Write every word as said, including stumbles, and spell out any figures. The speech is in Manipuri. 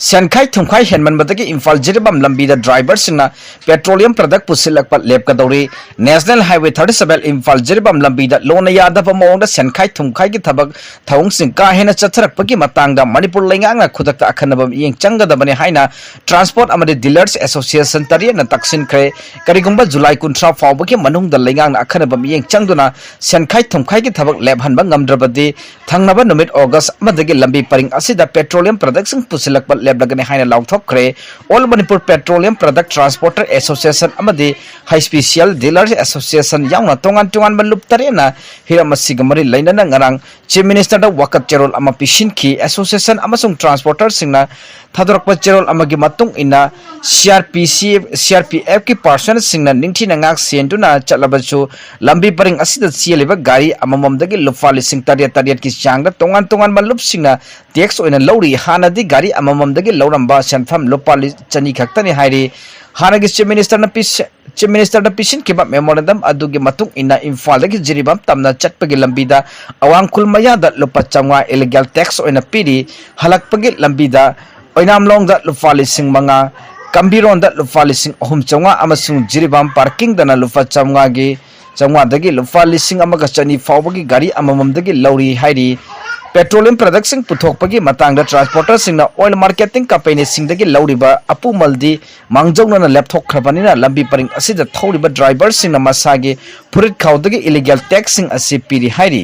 ꯁꯦꯟꯈꯥꯏ ꯊꯨꯝꯈꯥꯏ ꯍꯦꯟꯃꯟꯕꯗꯒꯤ ꯏꯝꯐꯥꯜ ꯖꯤꯔꯤꯕꯥꯝ ꯂꯝꯕꯤꯗ driverꯁꯤꯡꯅ petroleum product ꯄꯨꯁꯤꯜꯂꯛꯄ ꯂꯦꯞꯀꯗꯧꯔꯤ꯫ National Highway thirty seven Imphal Jiribam ꯂꯝꯕꯤꯗ ꯂꯣꯟꯅ ꯌꯥꯗꯕ ꯃꯑꯣꯡꯗ ꯁꯦꯟꯈꯥꯏ ꯊꯨꯝꯈꯥꯏꯒꯤ ꯊꯕꯛ ꯊꯧꯑꯣꯡꯁꯤꯡ ꯀꯥ ꯍꯦꯟꯅ ꯆꯠꯊꯔꯛꯄꯒꯤ ꯃꯇꯥꯡꯗ ꯃꯅꯤꯄꯨꯔ ꯂꯩꯉꯥꯛꯅ ꯈꯨꯗꯛꯇ ꯑꯈꯟꯅꯕ ꯃꯤꯠꯌꯦꯡ ꯆꯪꯒꯗꯕꯅꯤ ꯍꯥꯏꯅ Transport ꯑꯃꯗꯤ Dealers Association ꯇꯔꯦꯠꯅ ꯇꯛꯁꯤꯟꯈ꯭ꯔꯦ꯫ ꯀꯔꯤꯒꯨꯝꯕ ꯖꯨꯂꯥꯏ ꯀꯨꯟꯊ꯭ꯔꯥ ꯐꯥꯎꯕꯒꯤ ꯃꯅꯨꯡꯗ ꯂꯩꯉꯥꯛꯅ ꯑꯈꯟꯅꯕ ꯃꯤꯠꯌꯦꯡ ꯆꯪꯗꯨꯅ ꯁꯦꯟꯈꯥꯏ ꯊꯨꯝꯈꯥꯏꯒꯤ ꯊꯕꯛ ꯂꯦꯞꯍꯟꯕ ꯉꯝꯗ꯭ꯔꯕꯗꯤ ꯊꯪꯅꯕ ꯅꯨꯃꯤꯠ ꯑꯣꯒꯁ ꯑꯃꯗꯒꯤ ꯂꯝꯕꯤ ꯄꯔꯤꯡ ꯑꯁꯤꯗ petroleum productꯁꯤꯡ ꯄꯨꯁꯤꯜꯂꯛꯄ ꯂꯦꯞꯂꯒꯅꯤ ꯍꯥꯏꯅ ꯂꯥꯎꯊꯣꯛꯈ꯭ꯔꯦ꯫ All Manipur Petroleum Product Transporter Association ꯑꯃꯗꯤ H P C L Dealers Association ꯌꯥꯎꯅ ꯇꯣꯉꯥꯟ ꯇꯣꯉꯥꯟꯕ ꯂꯨꯞ ꯇꯔꯦꯠꯅ ꯍꯤꯔꯝ ꯑꯁꯤꯒ ꯃꯔꯤ ꯂꯩꯅꯅ ꯉꯔꯥꯡ Chief Ministerꯗ ꯋꯥꯀꯠ ꯆꯦꯔꯣꯜ ꯑꯃ ꯄꯤꯁꯤꯟꯈꯤ꯫ Association ꯑꯃꯁꯨꯡ transporterꯁꯤꯡꯅ ꯊꯥꯗꯣꯔꯛꯄ ꯆꯦꯔꯣꯜ ꯑꯃꯒꯤ ꯃꯇꯨꯡ ꯏꯟꯅ C R P C, C R P Fꯀꯤ personnelꯁꯤꯡꯅ ꯅꯤꯡꯊꯤꯅ ꯉꯥꯛ ꯁꯦꯟꯗꯨꯅ ꯆꯠꯂꯕꯁꯨ ꯂꯝꯕꯤ ꯄꯔꯤꯡ ꯑꯁꯤꯗ ꯆꯦꯜꯂꯤꯕ ꯒꯥꯔꯤ ꯑꯃꯃꯝꯗꯒꯤ ꯂꯨꯄꯥ ꯂꯤꯁꯤꯡ ꯇꯔꯦꯠ ꯇꯔꯦꯠꯀꯤ ꯆꯥꯡꯗ ꯇꯣꯉꯥꯟ ꯇꯣꯉꯥꯟꯕ ꯂꯨꯞꯁꯤꯡꯅ tax ꯑꯣꯏꯅ ꯂꯧꯔꯤ꯫ ꯍꯥꯟꯅꯗꯤ ꯒꯥꯔꯤ ꯑꯃꯃꯝꯗꯒꯤ ꯂꯧꯔꯝꯕ ꯁꯦꯟꯐꯝ ꯂꯨꯄꯥ ꯂꯤ-, ꯆꯅꯤ ꯈꯛꯇꯅꯤ ꯍꯥꯏꯔꯤ꯫ ꯍꯥꯟꯅꯒꯤ Chief Ministerꯅ ꯄꯤꯁ-, Chief Ministerꯗ ꯄꯤꯁꯤꯟꯈꯤꯕ memorandum ꯑꯗꯨꯒꯤ ꯃꯇꯨꯡ ꯏꯟꯅ ꯏꯝꯐꯥꯜꯗꯒꯤ ꯖꯤꯔꯤꯕꯥꯝ ꯇꯝꯅ ꯆꯠꯄꯒꯤ ꯂꯝꯕꯤꯗ ꯑꯋꯥꯡ ꯈꯨꯜ ꯃꯌꯥꯗ ꯂꯨꯄꯥ ꯆꯥꯝꯃꯉꯥ illegal tax ꯑꯣꯏꯅ ꯄꯤꯔꯤ꯫ ꯍꯜꯂꯛꯄꯒꯤ ꯂꯝꯕꯤꯗ ꯑꯣꯏꯅꯥꯝꯂꯣꯡꯗ ꯂꯨꯄꯥ ꯂꯤꯁꯤꯡ ꯃꯉꯥ, ꯀꯝꯕꯤꯔꯣꯟꯗ ꯂꯨꯄꯥ ꯂꯤꯁꯤꯡ ꯑꯍꯨꯝ ꯆꯥꯝꯃꯉꯥ ꯑꯃꯁꯨꯡ ꯖꯤꯔꯤꯕꯥꯝ parkingꯗꯅ ꯂꯨꯄꯥ ꯆꯥꯝꯃꯉꯥꯒꯤ, ꯆꯥꯝꯃꯉꯥꯗꯒꯤ ꯂꯨꯄꯥ ꯂꯤꯁꯤꯡ ꯑꯃꯒ ꯆꯅꯤ ꯐꯥꯎꯕꯒꯤ ꯒꯥꯔꯤ ꯑꯃꯃꯝꯗꯒꯤ ꯂꯧꯔꯤ ꯍꯥꯏꯔꯤ꯫ Petroleum productꯁꯤꯡ ꯄꯨꯊꯣꯛꯄꯒꯤ ꯃꯇꯥꯡꯗ transporterꯁꯤꯡꯅ oil marketing companyꯁꯤꯡꯗꯒꯤ ꯂꯧꯔꯤꯕ ꯑꯄꯨꯃꯜꯗꯤ ꯃꯥꯡꯖꯧꯅꯅ ꯂꯦꯞꯊꯣꯛꯈ꯭ꯔꯕꯅꯤꯅ ꯂꯝꯕꯤ ꯄꯔꯤꯡ ꯑꯁꯤꯗ ꯊꯧꯔꯤꯕ driverꯁꯤꯡꯅ ꯃꯁꯥꯒꯤ ꯐꯨꯔꯤꯠ ꯈꯥꯎꯗꯒꯤ illegal taxꯁꯤꯡ ꯑꯁꯤ ꯄꯤꯔꯤ ꯍꯥꯏꯔꯤ꯫